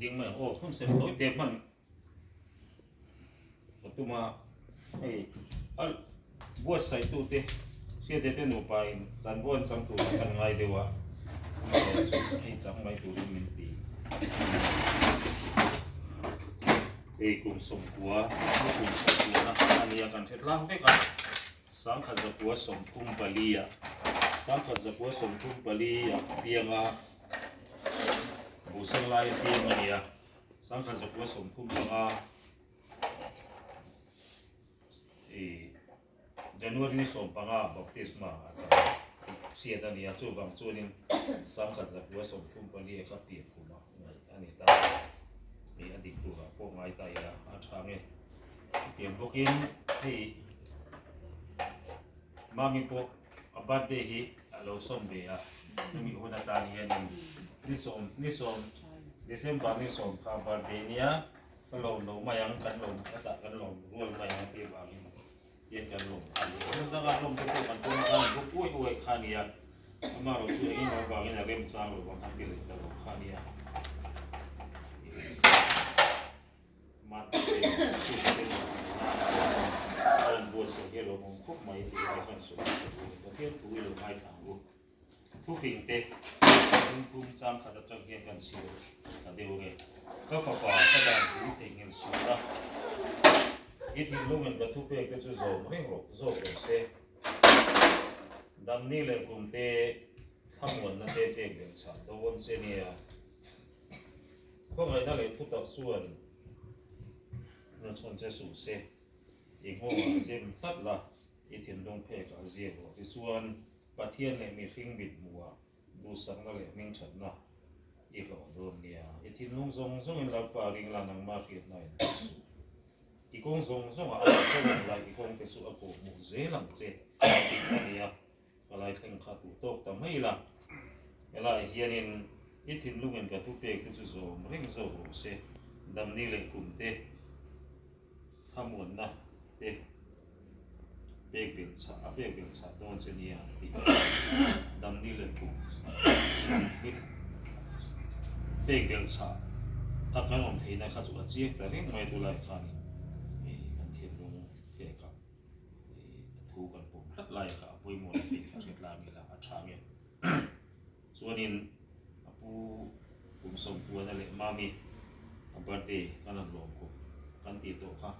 Ding mai ang aw, hun sem tawi te hman ka tum a, hei a buatsaih tute hriate te nupa in chanvo an chang tur a kan ngai deuh a, amaherawhchu hei chang mai turin min ti. Hei kum sawmkua, kum sawmkua na a nia kan hre tlang vek a. 1934 ah 1934 ah pianga Buhseng laia piang a ni a, 1935 ih January ni 15 baptisma a chang tih hriat a ni a, chuvang chuanin 1934 a kha pian kum a ngaih a ni ta ih a dik turah pawh ngai ta ila a tha nge. Chutiang bawkin hei Mami pawh a birthday hi a lo sawm ve a, hemi hun atan hianin ni sawm ni sawm December ni sawm kha birthday nia ka lawm lo mai ang kan lawm hetah kan lawm rual mai ang tih vangin hian kan lawm a ni. Hmun dangah lawm te pawh kan tum kha ni bawk uai uai kha a nia, amaherawhchu eng emaw avangin a remchang lo ang kan ti leh ta lo kha a nia. Ka fapa ka dan thu theihnghilh suh la, i thinlungin ka thupek te chu zawm reng rawh zawk rawh se. Damni leh kumte thlamuanna te pek belh chhah dawn che nia. Khawngaihna leh thutak chuan hnuchhawn che suh se, i nghawngah a zem tlat la, i thinlung phekah a ziak rawh. Tichuan, Pathian leh mihring mithmuhah duhsakna leh hmingthatna i hlawh dawn nia. I thinlung zawng zawngin Lalpa ring la, nangmah hriatna in hmu suh. I kawng zawng zawngah a lo thleng lai, i kawngte chu a kawhhmuh zel ang che tih a ni a. Ka lai thleng kha duh tawk ta mai la, helaiah hianin i thinlungin ka thupek te chu zawm reng zawk rawh se, damni leh kum te, thlamuanna te pek belh chhah a pek belh chhah dawn che nia tih damni leh kum pek belh chhah a kan awm theihna kha chu a chiang ta reng mai tulai khanin kan thinlung phekah. thu kan pawm tlat lai kha a pawimawh lo tih kha hriat lang ila a tha nge. Chuanin a pu kum sawmpuana leh mami a birthday kan han lawm khawp kan tih tawh kha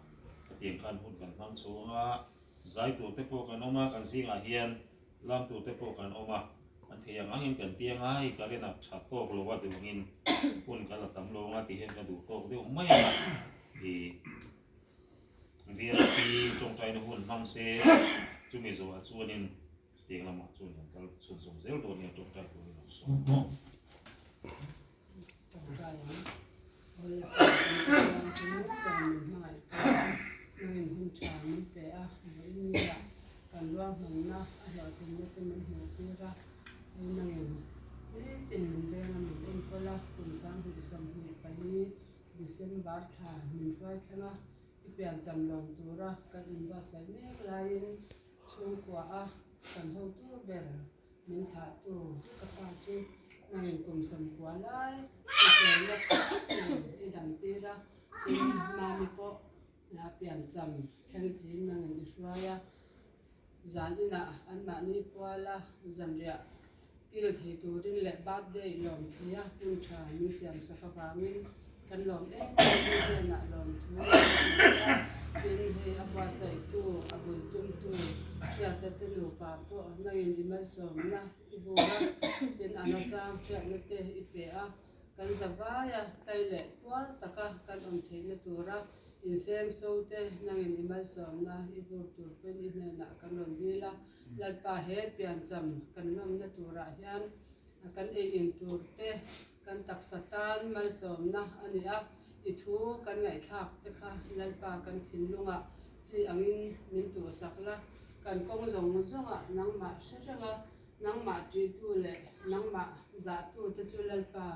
hetiang khan hun kan hmang chho ang a, zai tur te pawh kan awm a, kan zingah hian lam tur te pawh kan awm a, kan thei ang angin kan piang a, hei current a tha tawk lo a duh angin hun kan la tam lo ang a tih hian ka duh tawk deuh mai ang a, ih. VIP tawngtaina hun hmang se, chumi zawhah chuanin chutiang lamah chuan kan kal chhun zawm zel dawn nia tawngtai turin an sawm maw. Tawngtai ang Awl leh Pathian chu kan min hmangaih ta a, nangin hun tha min pe a, vawiin nia kan ruahmanna a hlawhtlinna te min hmuh tir a, hei nangin nitin min venga min enkawl a, kum 2024 December thla min hruai thleng a, i piancham lawm tura kan inbuatsaih mek laiin chhungkua a kan hotu ber min thahtu ka pa chu nangin kum sawmkua lai i hruaina tha nen i damtir a, tin Mami pawh piancham thleng theiin nangin i hruai a. Zan inah anmahni puala zanriah kil thei turin leh birthday lawm theia hun tha min siam sak avangin kan lawm em em i hnenah lawmthu kan sawi a, tin hei a buatsaihtu, a bul tumtu hriatna te nupa pawh nangin i malsawmna i vur a, tin a nachang hriatna te i pe a. Kan zavaia tlai leh puar taka kan awm theihna tura insem so te nangin i malsawmna i vur tur pawn i hnenah kan rawn dil a, Lalpa he piancham kan lawmna turah hian kan ei in tur te kan taksa tan malsawmna a ni a, i thu kan ngaihthlak te kha Lalpa kan thinlungah chi angin min tuhsak la, kan kawng zawng zawngah nangmah hre reng a. Nangmah ṭihtu leh nangmah zahtute chu Lalpa,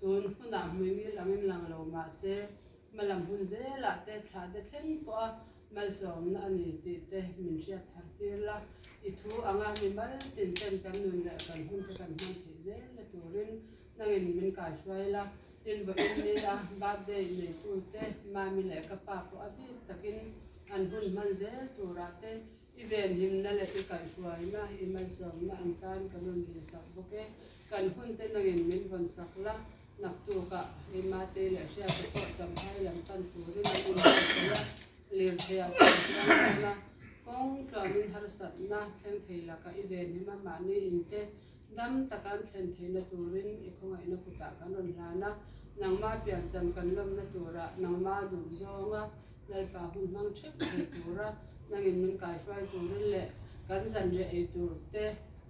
tun hunah hmuingil angin lang lo mah se, hmalam hun zelah te thlah te thleng pawha malsawmna a ni tih te min hriat thar tir la. I thu anga mi mal tin ten kan nun leh kan hun te kan hman theih zelna turin nangin min kaihruai la. Tin, vawiin nia birthday neitute Mami leh ka pa pawh a bik takin an hun hman zel turah te i venhimna leh i kaihhruaina, i malsawmna an tan kan rawn dilsak bawk e. Kan hunte nangin min vawnsak la, naktukah hei Mate leh Hriata pawh Champhai lam pan turin an inbuatsaih a, lirtheiah chuan chuang dawn a, kawng tluanin harsatna thleng thei lakah i venhim a, mahni inte Dam taka an thlen theihna turin i khawngaihna kutah kan rawn hlan a, nangma piancham kan lawmna turah nangma duh zawnga Lalpa hun hmang theuh thei tura nangin min kaihruai turin leh kan zanriah ei tur te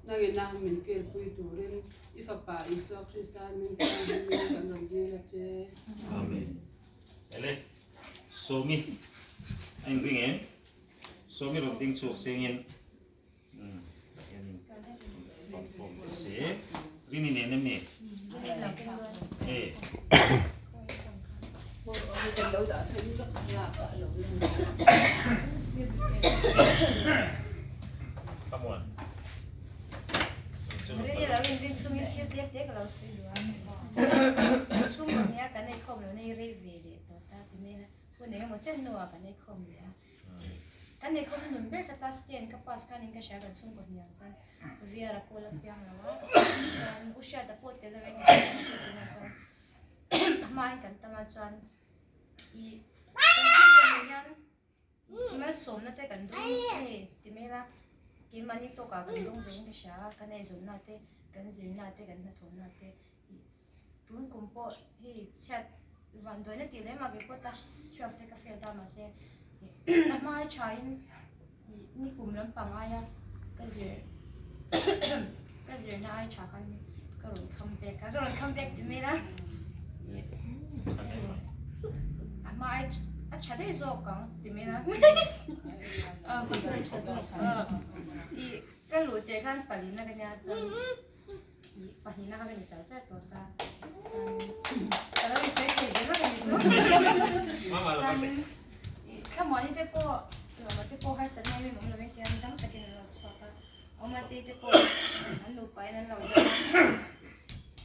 nangina min kilpui turin i Fapa Isua Krista min thianghlimin kan rawn dil a che. Amen. Ele, Sawmi a inring em? Sawmi rawn ding chhuak sengin. Rini nen em ni? Hey. Come on. Rini lo in rin chungin thil tlem te ka lo sawi duh a. Chhung nia kan ei khawm lo nei rei ve leh tawh ta ti mai la. Hun engemaw chen hnuah kan ei khawm leh a. Kan nei khawm nun ber ka class ten ka pass khanin ka hria kan chhungkaw hniam chuan Viara pawh la piang lo a chuan U Hriata pawh tel lo in tunah chuan a hmain kan tam a chuan i kan chhungkaw hmuh hian malsawmna te kan dawng hei ti mai ila keimahni tawkah kan dawng ve in ka hria a kan eizawnna te kan zirna te kan hnathawhna te Tun kum pawh hei chhiat van dawi na tih leh mah keipawh class 12 te ka fail ta mahse a hma ai tha in ni kum lampang aia ka zir ka zirna ai tha khan ka rawn come back a ka rawn come back ti mai la a hma ai a tha daih zawk ang ti mai la i ka luh teh khan palina ka nia chuan Pahnihna kha ka ni char char tawh ta. Ka lo insawi thei ve vak a ni chu. Chuan thlamuani te pawh lawma te pawh harsatna em em awm lovin tihian dam takin an lo chhuak a. Awmate te pawh an nupa in an lo dam a.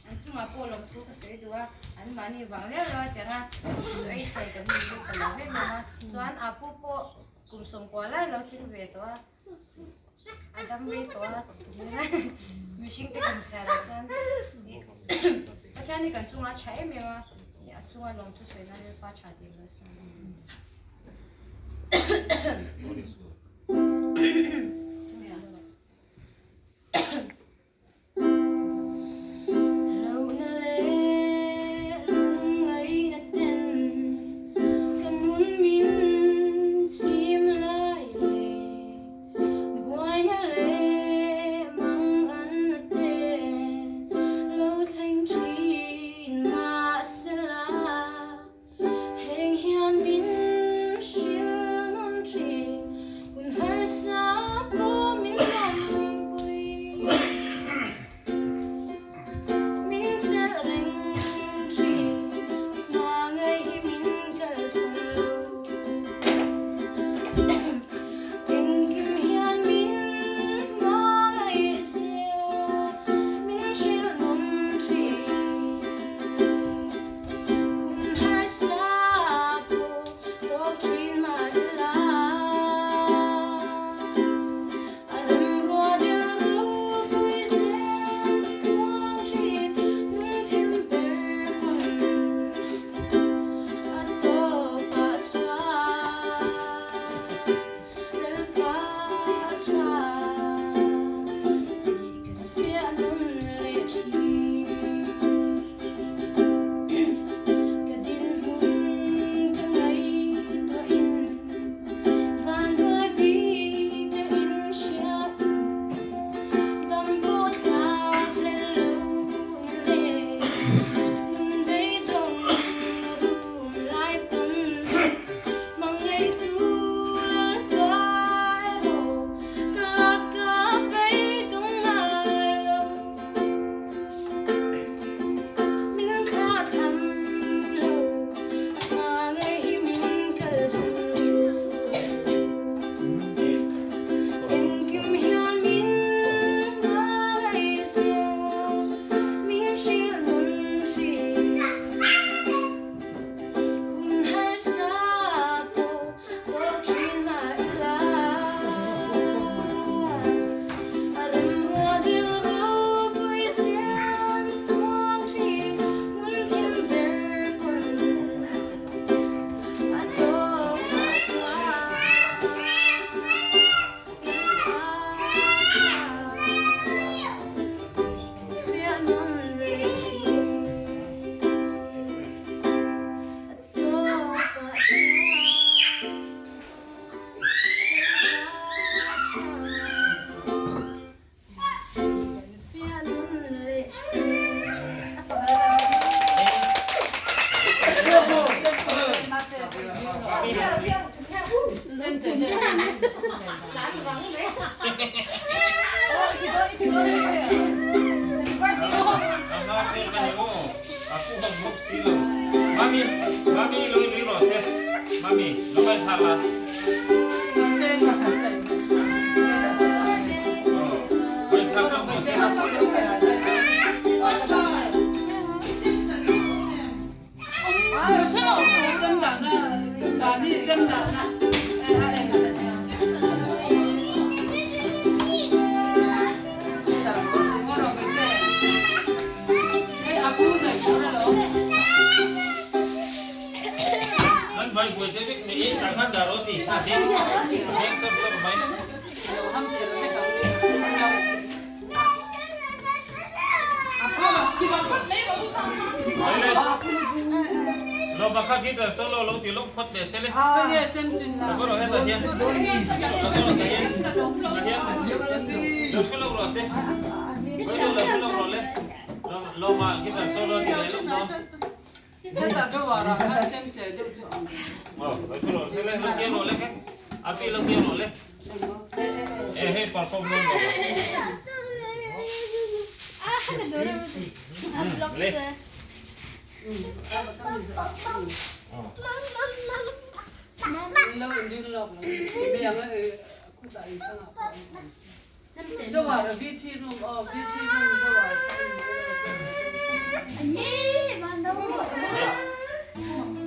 An chungah pawh lawmthu ka sawi duh a. An mahni vang leuh leuh a tiang a sawi ei thei kan ni bawk ka lo em em a. Chuan Apu pawh kum sawmkua lai lo tling ve tawh a. A dam rei tawh a mihring te kum chhiar ah chuan Pathian hi kan chungah a tha em em a a chunga lawmthu sawi nan Lalpa tha tih lo sa Heng hian min hrilh nawn thin.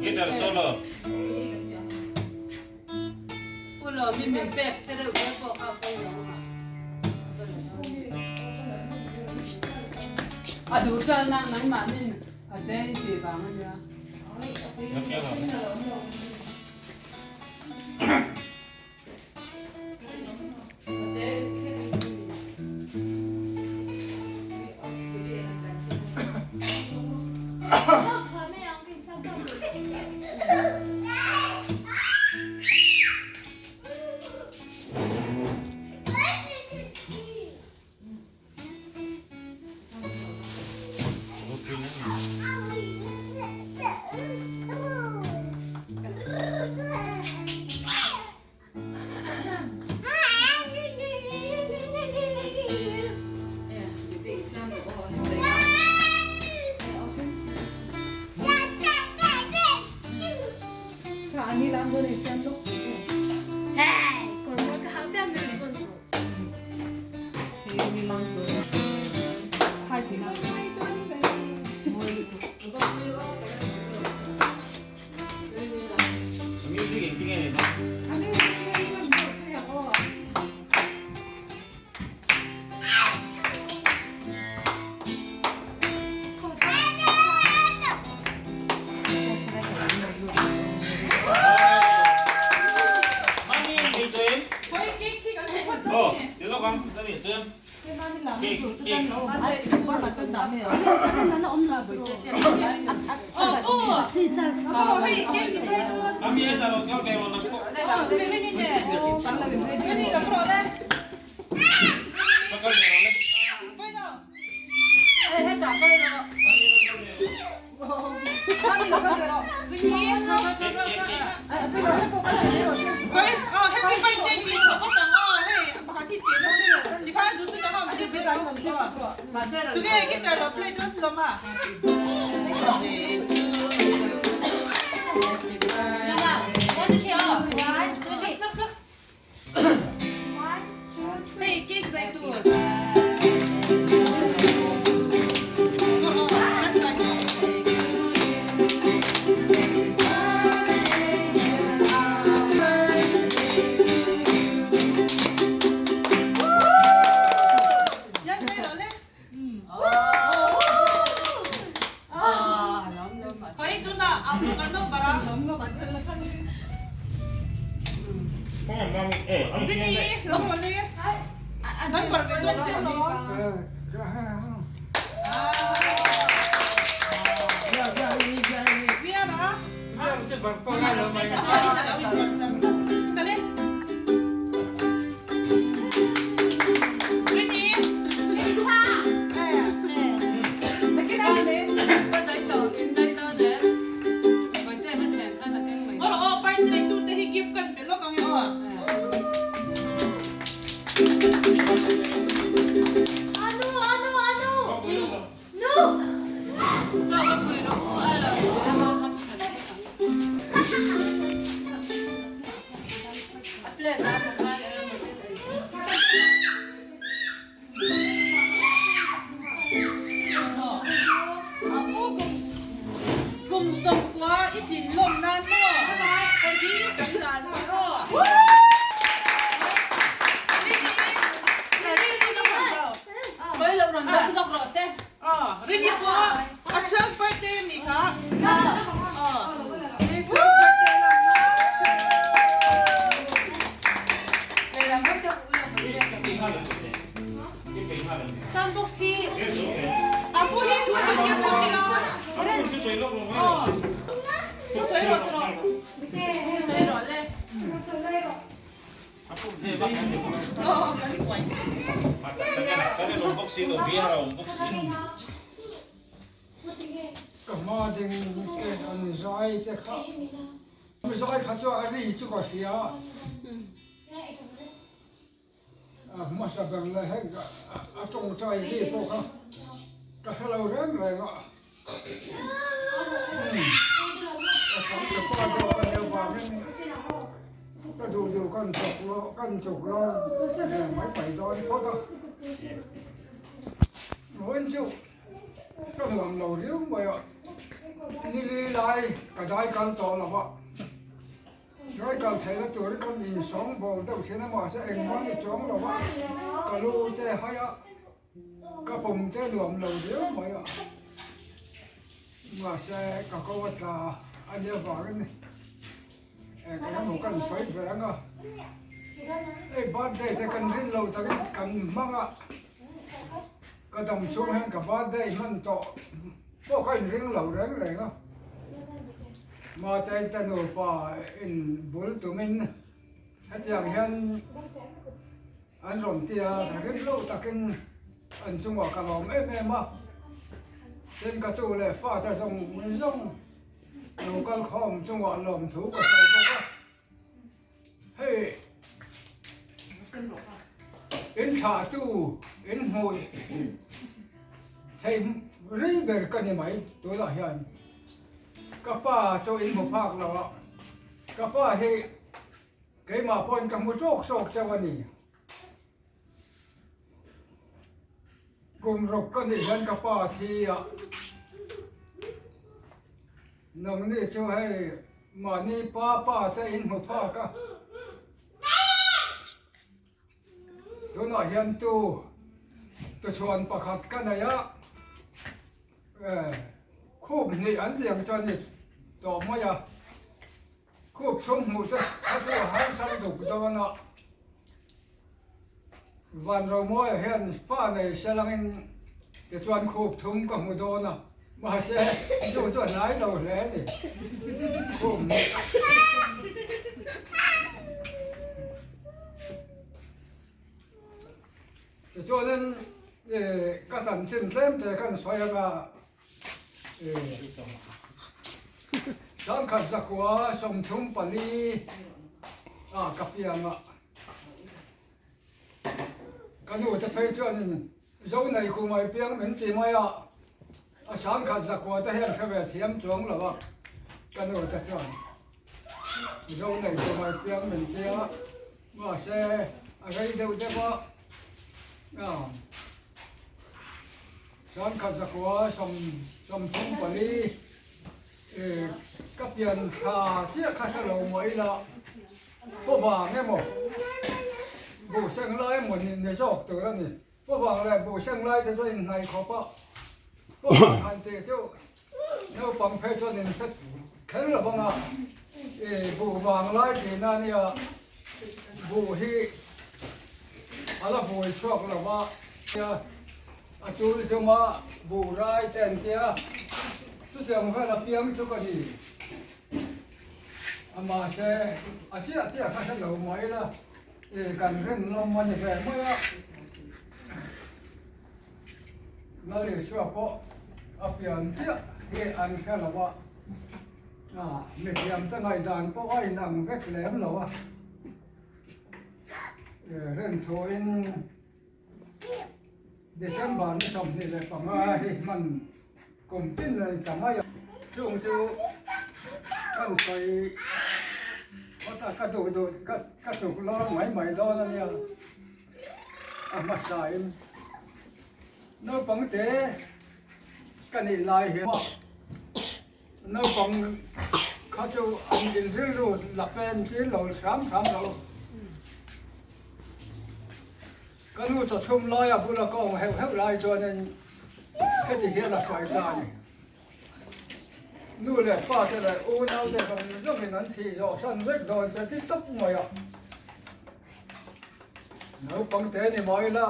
Guitar solo. Ka hma ding te an zai te kha zai kha chu a ri chu ka hria a hmasa ber leh heng a tawngtai ri pawh kha ka hre lo reng reng a ka changtupa deuh ka nih avangin ka duh duh kan chawk lo kan chuk lo ve mai mai dawn phawt a vawiin chu Ka nuam lo riau mai a, nili lai ka dai kal tawh lo va, dai kal theihna tur ka min sawng bawl deuh thin a mahse engmah ni chuang lo va, ka lu te hai a, ka pum te nuam lo riau mai a, mahse ka ko a tla a nia vangin eng emaw kan sawi ve ang a, hei birthday te kan rin lo takin kan hmang a. Ka dam chhung hian ka birthday hman tawh pawh ka inring lo reng reng a, Mate te nupa in bul tumin hetiang hian an rawn ti a, ka rim lo takin an chungah ka lawm em em a, tin ka tu leh fate zawng zawng lo kal khawm chungah lawmthu ka sawi bawk a. Hei in thlahtu in hmuh thei ri ber ka ni mai tunah hian ka pa chu in hmu phak lo a ka pa hi keimah pawhin ka hmu tawk tawk chauh a ni kum ruk ka nih hian ka pa thi a Nangni chu hei mahni pa pa te in hmu phak a, tunah hian tu tuchhuan pakhat ka nei a, khup hnih an tih ang chuan ni tawh mai a, khup thum hmuh te kha chu a harsam duk dawn a, Vanromawiah hian fa nei se langin tichuan khup thum ka hmu dawn a, mahse chu chu a hnai lo hle a ni. Khup hnih. Tichuanin ka chanchin tlem te kan sawi anga Sangkhat zakua 34 ah ka piang a. Ka nu te phei chuanin zo nei kum ai piang min ti mai a, a sangkhat zakua te hian hre ve thiam chuang lo a, ka nu te chuan zo nei kum ai piang min ti a, mahse a rei deuh deuh a, sangkhat zakua 34 ka pian thla chiah kha hre lo mai la. Favang emaw buhseng lai emaw ni ni zawk tur a ni. Favang leh buhseng lai te chu a inhnaih khawp a, favang han tih chu naupang phei chuan in hre kher lo vang a, ih buh vang lai tihna a nia, buh hi a la vui chhuak lo va, a tul zum a, buh rai te an tia, chutiang vel a piang chu ka ni. Mahse, a chiah chiah kha hre lo mai la, i kan rin lawm a ni ve mai a. Lal Isua pawh a pian chiah hi an hre lo a, mithiam te ngaihdan pawh a inang vek lem lo a, renthuin December ni 25 hi hman kum tin a ni ta mai a. Chung chu kan sawi phawt a, ka duh duh ka chuk lawr mai mai dawn a nia, a hmasain naupang te ka nih lai hian naupang kha chu an inrilru la pen tir lo hram hram lo. Ka nu chawchhum laia bula ka awm heuh heuh lai chuanin heti hian a sawi ta a ni. Nu leh pa te leh unau te zawng zawngin an thih zawh san vek dawn che ti tawp mai a. Naupang te ni mai la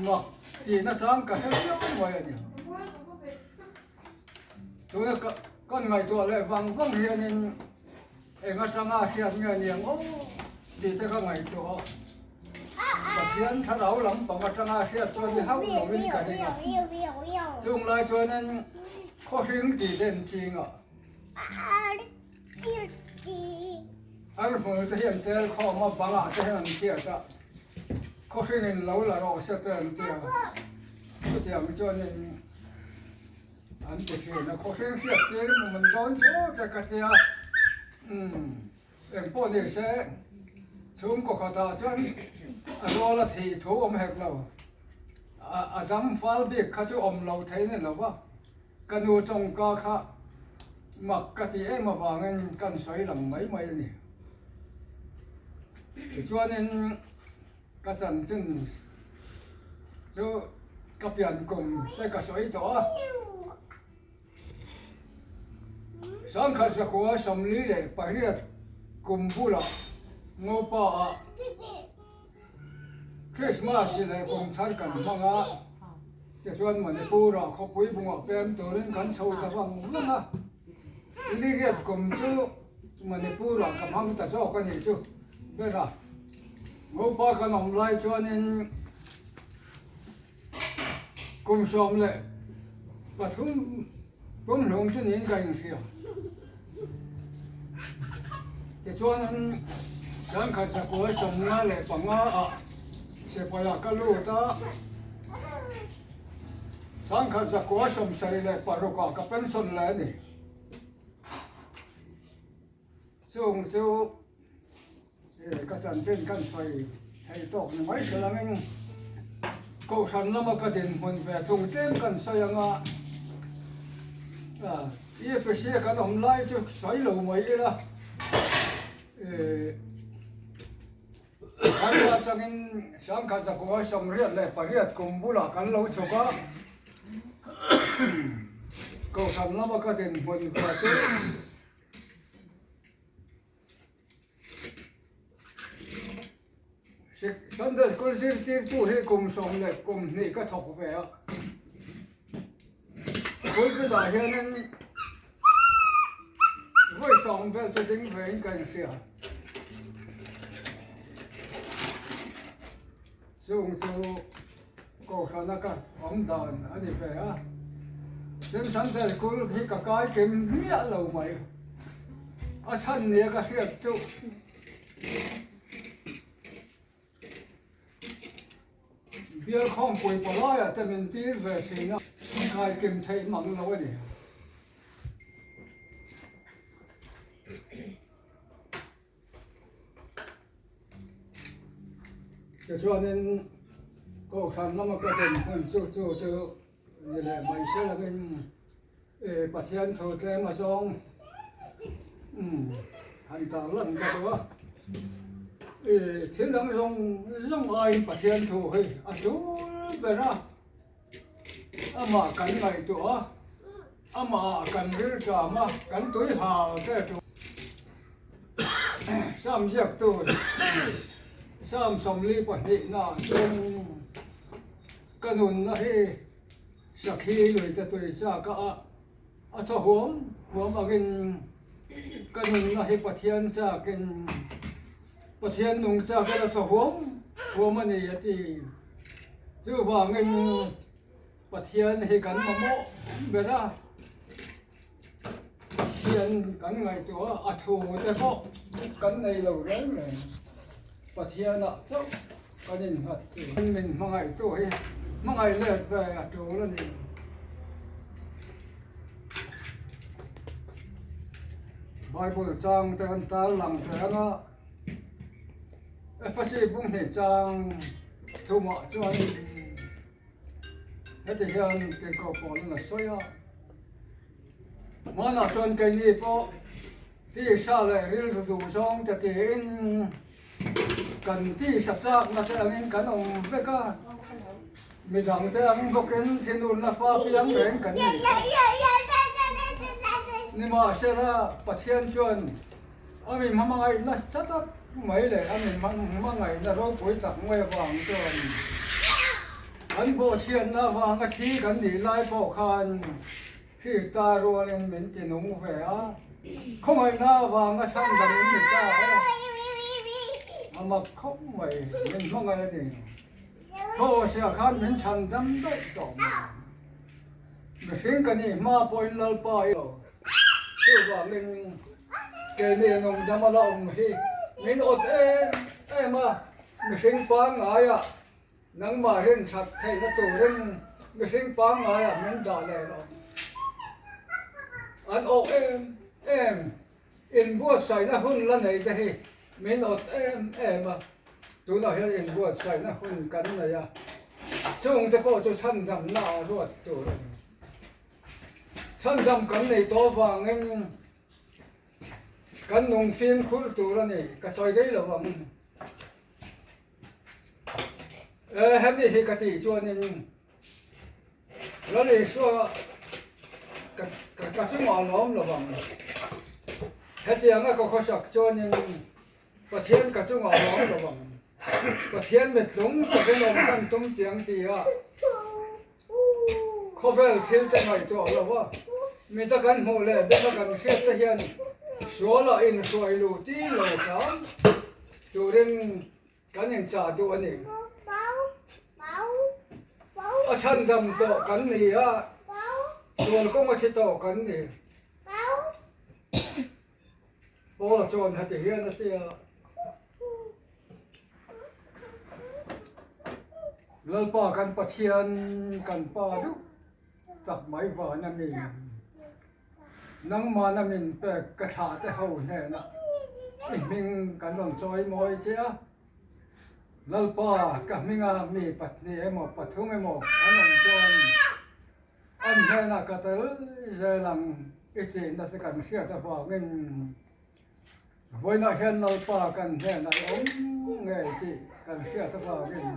mak tihna chang ka hre viau mai a ni. Tuna kan ngaihtuah leh vang vang hianin eng atanga hriat nge niang aw tih te ka ngaihtuah a. Pathian thlarau lampang atanga hriat chuan ni hauh lovin ka ring a. Chung lai chuanin khawhring tih te an ching a. An hmul te hi an tel khawm a, bangah te hian an khiat a. Khawhringin lo la rawh se te an ti a. Chutiang chuanin An ti thin a, khawhring hriat tir maw man dawn chu te ka tia. Umm, eng pawh ni se, chhungkaw khatah chuan a rual a thih thu awm hek lo. A dang fal bik kha chu awm lo thei ni lo va, ka nu tawngka kha mak ka ti em avangin kan sawi lang mai mai a ni. Tichuanin Ka chanchin chu ka pian kum te ka sawi tawh a, Sangkhat zakua 48 kum bulah Ngopa ah Christmas leh kum thar kan hmang a, tichuan Manipur ah khawpui bungah pem turin kan chho ta vang vang a, Liriat kum chu Manipur ah ka hmang ta zawk a nih chu ber a. Ngopa kan awm lai chuanin kum 13 kum hlawm chu niin ka inhria. Tichuanin 1995 ah Sipaia ka lut a, 1976 ah ka pension leh a ni. Chung chu ka chanchin kan sawi thei tawk ni mai hrel angin Kohhran lama ka dinhmun ve thung tlem kan sawi anga EFC kan awm lai chu sawi lo mai ila Harla atangin 1988 kum bulah kan lo chhuk a Kohhran lama ka dinhmun ve chu Sunday School zirtirtu hi kum sawm leh kum hnih ka thawk ve a. Pulpit ah hianin vawi sawm vel chu ding ve in ka inhria. Chung chu Kohhrana ka awm dan a ni ve a, tin Sunday School hi ka kai kim miah lo mai. A chhan nia ka hriat chu bial khawmpui pawlaiah te min tir ve thin a, kai kim theih mang lo a ni. Tichuanin Kohhran lama ka din hun chu chu chu ni leh mai se lovin Pathian thu tlem a zawng han tar lan ka duh a. Thil dang zawng zawng aiin Pathian thu hi a tul ber a, amah kan ngaihtuah a, amah kan rilṭam a, kan tui hal te chu. Sam ziaktu Sam 42 naah chuan ka nunna hi sakhi lui te tui chak a a thaw huam huam angin ka nunna hi Pathian chakin Pathian nung chakin a thaw huam huam a ni a ti. Chuvangin. Pathian hi kan mamawh ber a, Pathian kan ngaihtuah a, a thu te pawh kan nei lo reng reng. Pathianah chauh kan innghat tur. Min hmangaihtu hi hmangaih let ve a tul a ni. Bible chang te kan tar lang reng a, Efasi bunghnih chang thumah chuan heti hian keikawh pawlin a sawi a, Hmanah chuan keini pawh tisa leh rilru duh zawng te tiin kan tisa chakna te angin kan awm vek a, midangte ang bawkin thinurna fa piang reng kan ni. Nimahsela Pathian chuan a mi hmangaih nasa tak mai leh a mi hmangaihna ropui tak mai avang chuan kan bawhchhiatna avanga thi kan nih lai pawh khan Krista rualin min ti nung ve a, khawngaihna avanga chhandam in ni ta e. A mak khawp mai, min hmangaih a ni. Khaw khan min chhandam daih tawh mai. Mihring ka nih hma pawhin Lalpa i lo. Chuvangin keini nungdam a la awm hi min awt em em a, mihring pangngaia Nangmah rin that theihna turin mihring pangngaiah min dah leh rawh. An awh em em, inbuatsaihna hun la nei te hi min awt em em a, tunah hian inbuatsaihna hun kan nei a, chungte pawh chu chhandamna ah ruat tur a ni. Chhandam kan neih tawh vangin kan nung fimkhur tur a ni, ka sawi rei lo ang. E hemi hi ka tih chuanin Lal Isua ka ka chungah a lawm lo vang. Hetianga ka khawsak chuanin Pathian ka chungah a lawm lo vang. Pathian mittlung takin awm kan tum tiang ti a, khawvel thil te ngaihtuah lo va, mita kan hmuh leh beka kan hriat te hian sualah inhruai luh tir lo hram turin kan inchah duh a ni. A chhandam tawh kan ni a, sual kawng a thi tawh kan ni. Paula chuan heti hian a ti a, Lalpa kan Pathian kan Pa duh tak mai van a mi. Nangmahna min pek ka thlah te ho hnenah i hming kan rawn chawi mawi che a, Lalpa ka hminga mi pahnih emaw pathum emaw an awm chuan an hnenah ka tel zel ang i tih nasa kan hriat avangin vawiinah hian Lalpa kan hnenah i awm ngei tih kan hriat avangin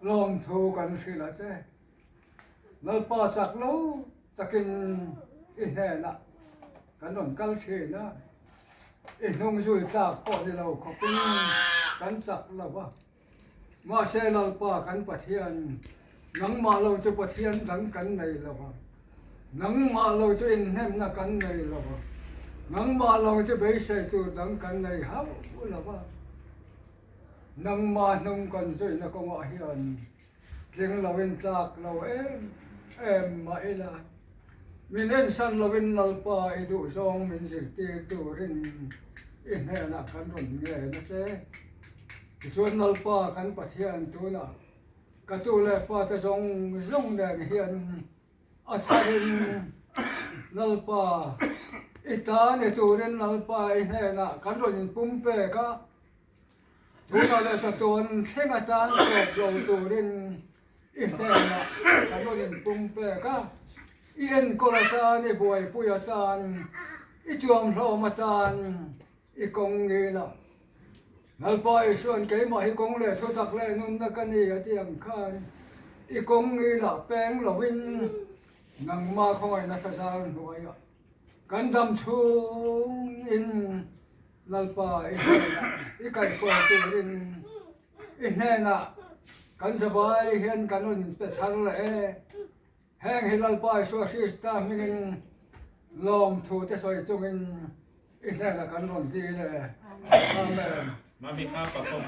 lawmthu kan hrilh a che. Lalpa chak lo takin i hnenah kan rawn kal thin a, i hnung zui tlak pawh ni lo khawpin kan chak lo va. Mahse Lalpa kan Pathian, nangmah lo chu Pathian dang kan nei lo va, nangmah lo chu inhnemna kan nei lo va, nangmah lo chu beisei tur dang kan nei hauh lo va. Nangmah hnung kan zuina kawngah hian Tling loin tlak lo em em mah ila, min ensan loin Lalpa i duhzawng min zirtir turin i hnenah kan rawn ngen a che. Tichuan Lalpa kan Pathian tunah ka tu leh pate zawng zawng nen hian a tharin Lalpa i ta ni turin Lalpa i hnenah kan rawn inpumpek a. Tunah leh chatuan thleng atan tawp lo turin i hnenah ka rawn inpum pek a, i enkawl atan, i buaipui atan, i tuamhlawm atan i kawng ngil a. Lalpa Isua'n keimah hi kawng leh thutak leh nunna ka ni a ti ang khan i kawng ngilah peng lovin nangmah khawngaihna thlazar hnuaiah kan dam chhungin Lalpa i hnenah i kaihkual turin i hnenah kan zavai hian kan rawn inpe thar leh e. Heng hi Lalpa Isua Krista hmingin lawmthu te sawi chungin i hnenah kan rawn dil e. Amen. Mami kha perform.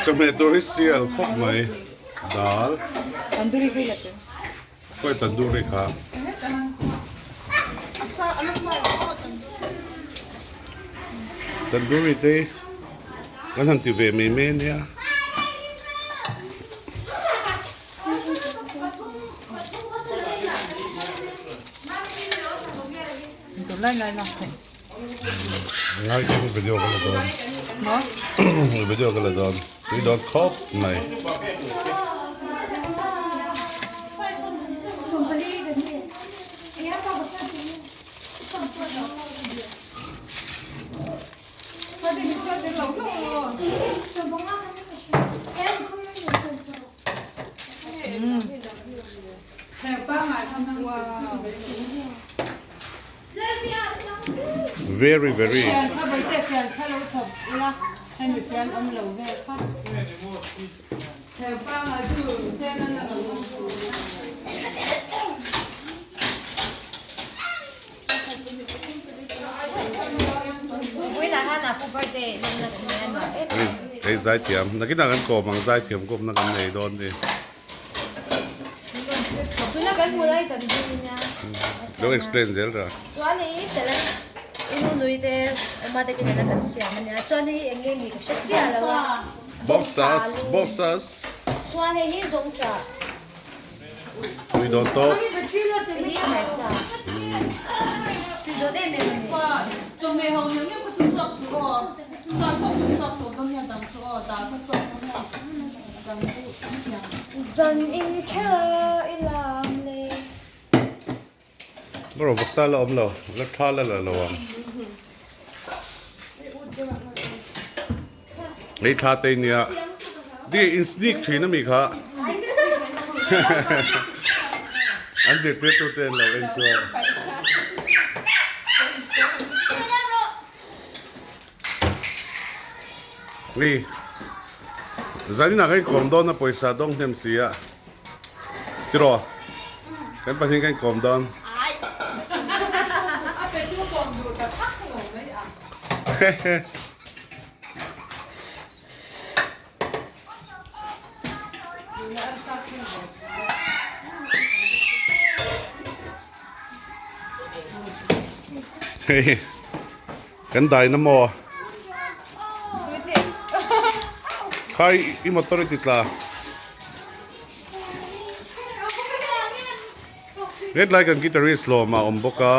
Chawhmeh tur hi sial khawp mai dal khawi tandoori kha tandoori te kan han ti ve mai mai ania. lai lai lak theih. Ngai kha video ka la dawn. Maw? Video ka la dawn. Tui dawn khawp mai. Very very. Hei zaithiam nakinah kan kawm ang zaithiam kawmna kan nei dawn ni. Lo explain zel ra. Boxers boxers. Tui dawn tawp. Rawh vawksa la awm lo, la tha la la lo ang. Ei thla te nia. Di in sneak thin ami kha. An zirtir tu te an lo en chuan. Ni zanin ah kan inkawm dawn a pawisa dawng hnem si a tiraw kan pahnih kan inkawm dawn. Hei kan dai na maw khai i motor i ti tla Hetlai kan guitarist lawm a awm bawk a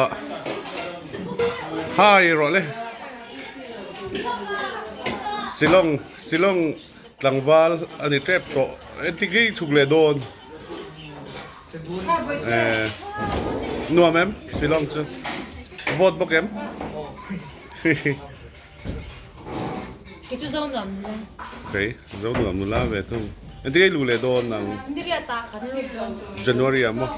hi rawh le Shillong Shillong tlangval a ni tep tawh engtik hi chhuk leh dawn eh nuam em Shillong chu vote bawk em hihi. Kei chu zo nuam nula. Kei zo nuam nula ve thung. Engtin nge i luh leh dawn ang? Niriat ah kan lut dawn. January ah maw?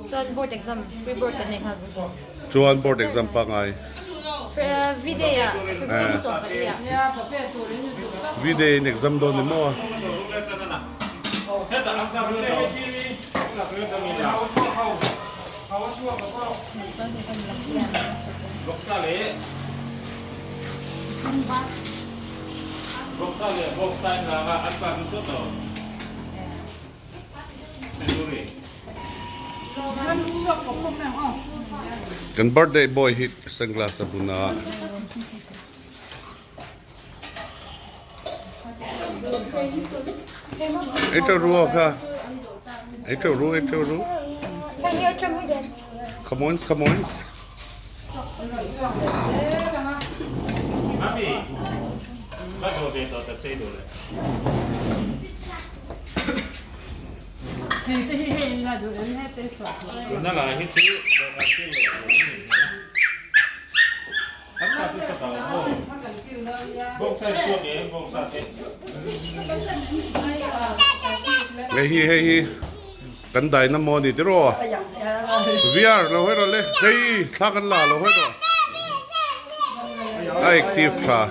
Chuan board exam, pre board kan nei nghal bawk dawn. Chuan board exam pangai. V-day ah, February 14 ah. V-day in exam dawn ni maw? Kan birthday boy hi sunglass a bun a. Ei teuh ru aw kha. Ei teuh ru, ei teuh ru. Come on, come on. Hei hi hei hi kan daina maw ni tiraw VR lo hawi rawh le hei thla kan la lo hawi rawh a active tha.